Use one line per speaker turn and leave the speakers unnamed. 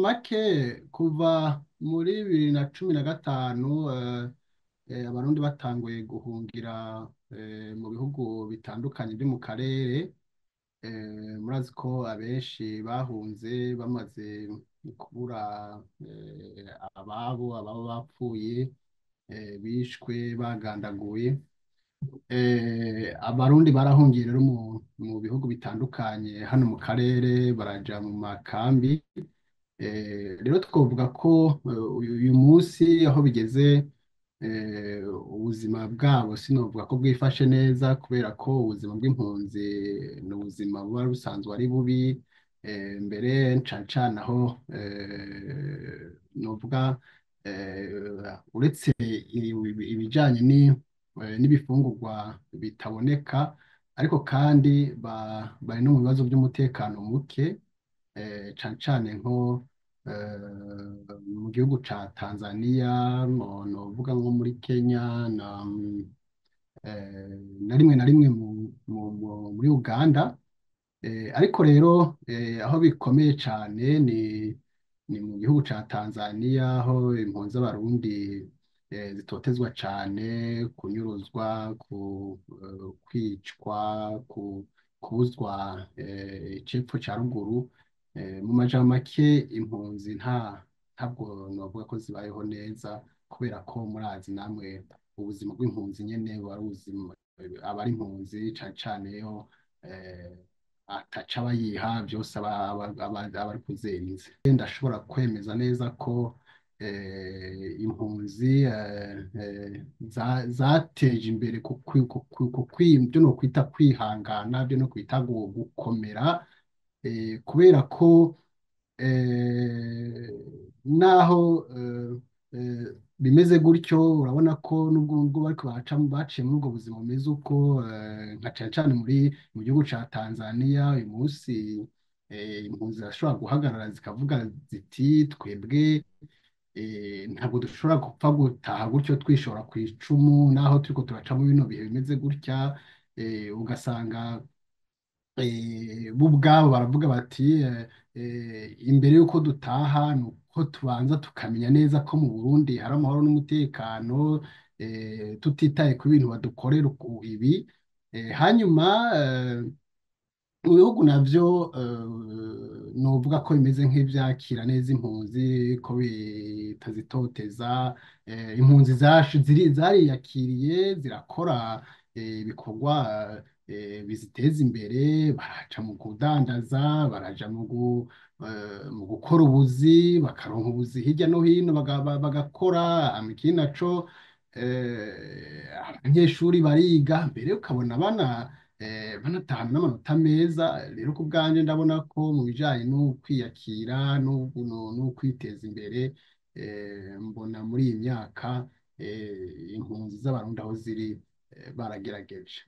Make kuva muri 2015 abarundi batanguye guhungira mu bihugu bitandukanye byo mu karere. Murazi ko abenshi bahunze bamaze kubura ababo bapfuye, bishwe bagandaguye. Abarundi barahungiye rero mu bihugu bitandukanye hano mu karere, baraja mu makambi. Rero twovuga ko uyu munsi aho bigeze, ubuzima bwabo sinovuga ko bwifashe neza, kubera ko ubuzima bw'impunzi ni ubuzima buba busanzwe ari bubi. Mbere cane cane aho novuga, uretse ibijanye n'ibifungurwa bitaboneka, ariko kandi bari no mu bibazo by'umutekano muke, cane cane nko mu gihugu ca Tanzania, novuga nko muri Kenya na rimwe na rimwe muri Uganda. Ariko rero aho bikomeye cane ni mu gihugu ca Tanzania, aho impunzi z'abarundi zitotezwa cane, kunyuruzwa, kwicwa, kubuzwa icepfo ca ruguru. Mu majambo make, impunzi ntabwo novuga ko zibayeho neza, kubera ko murazi namwe ubuzima bw'impunzi nyene buba ari ubuzima, aba ari impunzi cane cane yo ataca abayiha byose aba ari kuzerinze. Ndashobora kwemeza neza ko impunzi zateje imbere byo no kwita kwihangana, byo no kwita gukomera, kubera ko naho bimeze gutyo, urabona ko nubwo ubwo bariko baciye muri ubwo buzima bumeze uko, nka cane cane mu gihugu ca Tanzania uyu munsi, impunzi zirashobora guhagarara zikavuga ziti: "Twebwe ntabwo dushobora gupfa gutaha gutyo twishora ku icumu, naho turiko turaca mu bino bihe bimeze gutya." Ugasanga bo ubwabo baravuga bati: "Imbere y'uko dutaha ni uko tubanza tukamenya neza ko mu Burundi hari amahoro n'umutekano, tutitaye ku bintu badukorera ibi." Hanyuma mu bihugu navyo novuga ko bimeze nk'ivyakira neza impunzi, ko bitazitoteza, impunzi zacu zariyakiriye, zirakora ibikorwa biziteza imbere. Baraja mu kudandaza, baraja mu gukora ubuzi, bakaronka ubuzi hirya no hino, bagakora. Hama ikindi naco, abanyeshuri bariga, mbere ukabona banatahana n'amanota meza. Rero ku bwanje ndabona ko mu bijanye no kwiyakira no kwiteza imbere, mbona muri iyi myaka impunzi z'abarundi aho ziri baragerageje.